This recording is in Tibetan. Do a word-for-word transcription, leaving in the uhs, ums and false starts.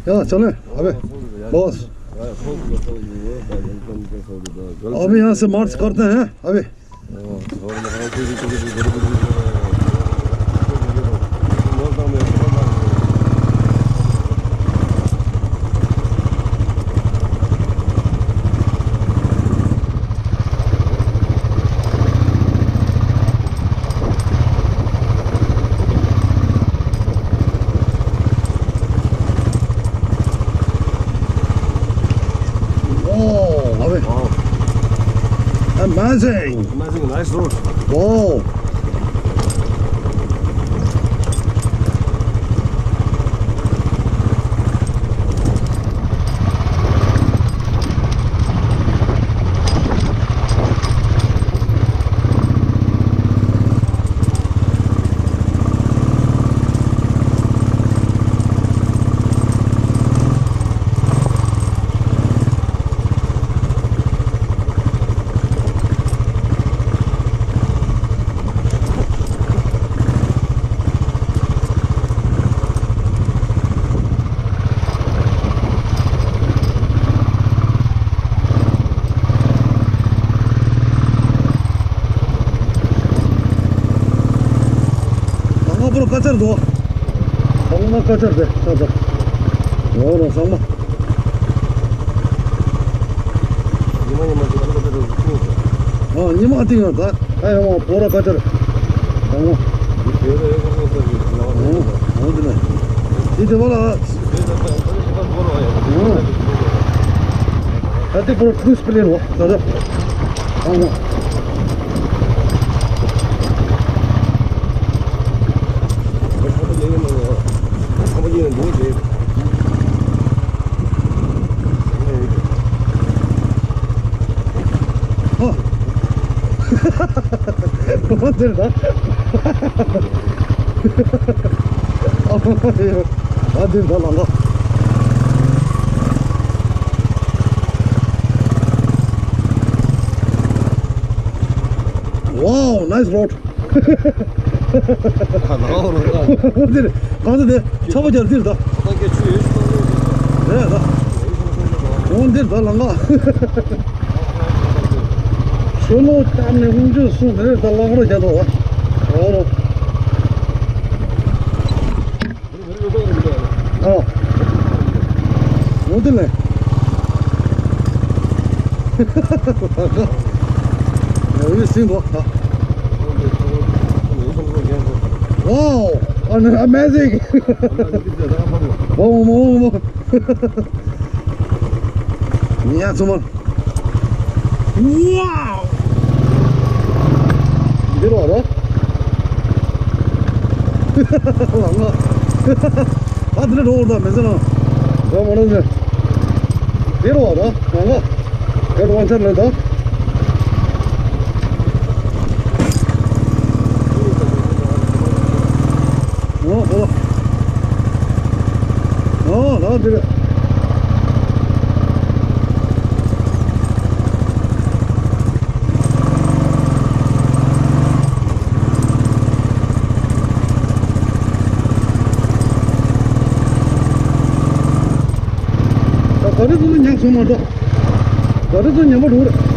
ཡ་ཅོ་ལེ། ཨ་བེ། ལོས། अभी यहाँ से मार्च करते हैं अभी। Wow, love it. Wow. Amazing. Amazing, nice road. Wow. དང་པོ་པུ་ར་དཀར་ཆག་འདུག་དང་པོ་དཀར་ཆག་རེད་ད་ད། འོ་རོ་ཚང་མ། ཉི་མ་ཉི་མ་ཅིག་ཨ་ཉི་མ་གཏིང་ཡོད་ད། ཨ་ཡོང་བ་པུ་ར་དཀར་ཆག་རེད། དང་པོ། འོ་འོ་འདི་ནས་འདི་དེ་བ་ལ། ད་དེ་པུ་ར་ཊུ་རི་སི་ཊི་པི་ལེ་ནོ་ད་ད། ཨ་མ། ཨ། འོ་འདིར་ད། ཨ་འདིར་ད་ལང་ག Wow, nice road. འདིར་གང་ཚ་དེ་ཆགས་པ་རྒྱབ་འདིར་ད། རེད་ད། འོ་འདིར་ད་ལང་ག་ཆུ་ལོག་བཏབ་ནས་ཀུན་སྤྱོད་སོང་དེ་རེད་ད། ལང་རོ་རྒྱབ་འདུག་ཨ། འོ་རོ། ཨ། འོ་དེ་ལས། ཡ་ཡི་སིང་གོ། Wow, an amazing. མོ་མོ་མོ་མོ། ཉ་ཚོ་མ། Wow. འདི་རོ་རོ། ལ་ང་། ཨ་འདི་རོ་རོ་མེ་ཟེར་ན། རོ་མ་རོ་ཟེར། འདི་རོ་རོ། ལ་ང་། རོ་ཝང་ཆར་ལ་ད། ཨོ་ཨོ། ཨོ་ལ་འདི་རེད། ད་ག་རེ་བཟོ་ན་ཉག་སོང་མ་གཏོགས། ག་རེ་བཟོ་ཉམས་པོ་འགྲོ་རེད།